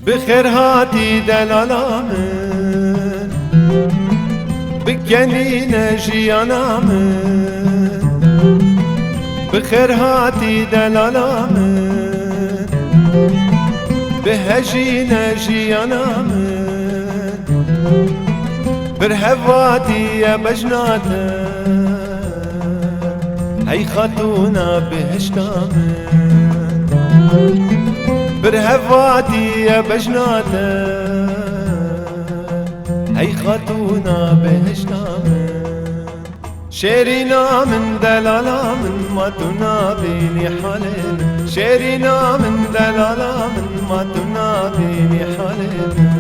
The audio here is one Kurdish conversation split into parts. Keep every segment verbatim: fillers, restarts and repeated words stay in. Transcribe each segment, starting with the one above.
Bi xêr hatî delala min, bikenîne jiyana min. Bi xêr hatî delala min, bihejîne jiyana min. Bir hevatî ye bejna te, hey xatûna bihişta min. Bir hevatî ye bejna te, hey xatûna bihişta min. Şêrîna min, delala min, ma tu nabînî halê min. Şêrîna min, delala min, ma tu nabînî halê min.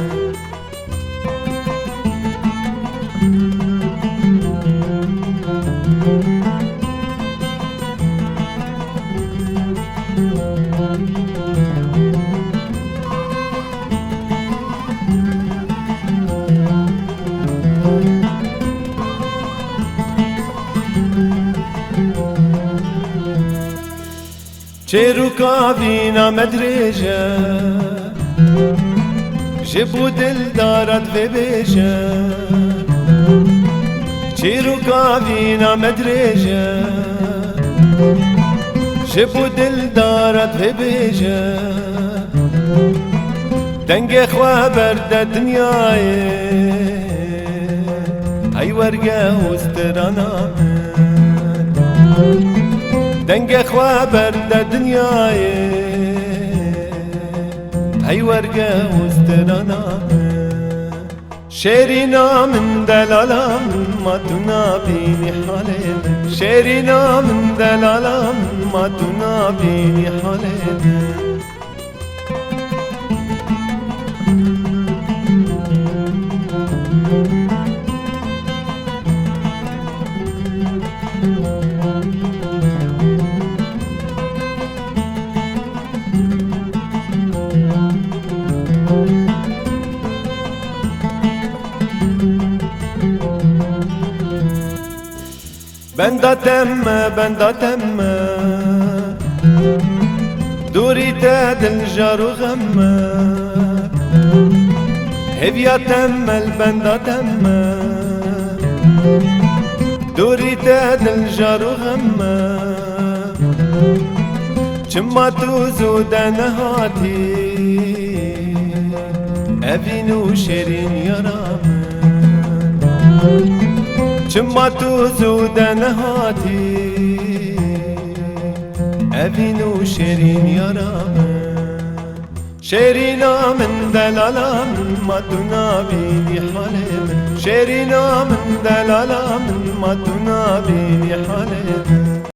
Çêr û kavîna me dirêj e, ji bo dildara divê bêje. Çêr û kavîna me dirêj e, ji bo dildara divê bêje. Dengê xwe berde dinyayê, hey werge û strana min. Dengê xwe berde dinyayê, hey werge û strana min. Şêrîna min, delala min, ma tu nabînî halê min. Şêrîna min, delala min, ma tu nabînî halê min. Benda te me, benda te me, dûrî te dil jar û xem me. Hêviya te me, li benda te me, dûrî te dil jar û xem me. Çima tu zû de nehatî, evîn û şêrîn yara min? Çima tu zû de nehatî, evîn û şêrîn yara min? Şêrîna min, delala min, ma tu nabînî halê min. Şêrîna min, delala min, ma tu nabînî halê min.